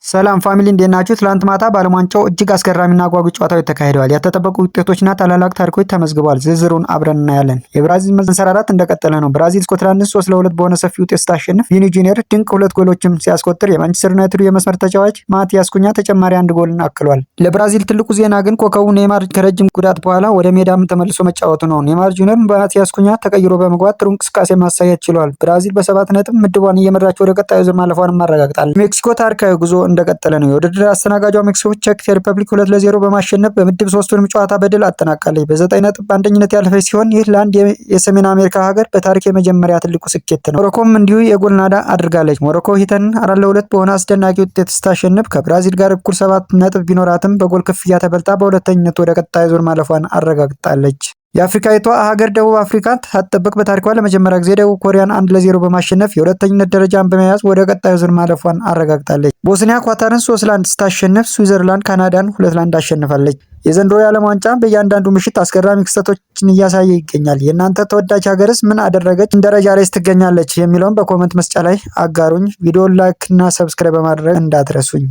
ሰላም family፣ እንዴት ናችሁ? ትላንት ማታ በዓለም ዋንጫው እጅግ አስገራሚና አጓጊ ጨዋታዎች ተካሂደዋል። ያልተጠበቁ ውጤቶችና ታላላቅ ታሪኮች ተመዝግበዋል። ዝርዝሩን አብረን እናያለን። የብራዚል መንሰራራት እንደቀጠለ ነው። ብራዚል ስኮትላንድን 3-2 በሆነ ሰፊ ውጤት ስታሸንፍ ቪኒ ጁኒየር ድንቅ ሁለት ጎሎችም ሲያስቆጥር የማንቸስተር ዩናይትዱ የመስመር ተጫዋች ማቲያስ ኩኛ ተጨማሪ አንድ ጎልን አክሏል። ለብራዚል ትልቁ ዜና ግን ኮከቡ ኔይማር ከረጅም ጉዳት በኋላ ወደ ሜዳም ተመልሶ መጫወቱ ነው። ኔይማር ጁኒየር ማቲያስ ኩኛ ተቀይሮ በመግባት ጥሩ እንቅስቃሴ ማሳየት ችሏል። ብራዚል በ7 ነጥብ ምድቧን እየመራች ወደ ቀጣዩ ዙር ማለፏንም አረጋግጣለች። ሜክሲኮ ታሪካዊ ጉዞ እንደቀጠለ ነው። የውድድር አስተናጋጇ ሜክሲኮ ቼክ ሪፐብሊክ 2-0 በማሸነፍ በምድብ ሶስቱንም ጨዋታ በድል አጠናቃለች። በ9 ነጥብ በአንደኝነት ያለፈች ሲሆን ይህ ለአንድ የሰሜን አሜሪካ ሀገር በታሪክ የመጀመሪያ ትልቁ ስኬት ነው። ሞሮኮም እንዲሁ የጎል ናዳ አድርጋለች። ሞሮኮ ሄይቲን 4-2 በሆነ አስደናቂ ውጤት ስታሸንፍ ከብራዚል ጋር እኩል 7 ነጥብ ቢኖራትም በጎል ክፍያ ተበልጣ በሁለተኝነት ወደ ቀጣይ ዙር ማለፏን አረጋግጣለች። የአፍሪካዊቷ ሀገር ደቡብ አፍሪካ ሳትጠበቅ በታሪኳ ለመጀመሪያ ጊዜ ደቡብ ኮሪያን 1-0 በማሸነፍ የሁለተኝነት ደረጃን በመያዝ ወደ ቀጣዩ ዙር ማለፏን አረጋግጣለች። ቦስኒያ ኳታርን 3-1 ስታሸንፍ ስዊዘርላንድ ካናዳን 2-1 አሸንፋለች። የዘንድሮ የዓለም ዋንጫ በእያንዳንዱ ምሽት አስገራሚ ክስተቶችን እያሳየ ይገኛል። የእናንተ ተወዳጅ ሀገርስ ምን አደረገች፣ ምን ደረጃ ላይ ትገኛለች የሚለውን በ comment መስጫ ላይ አጋሩኝ። ቪዲዮን like እና subscribe በማድረግ እንዳትረሱኝ።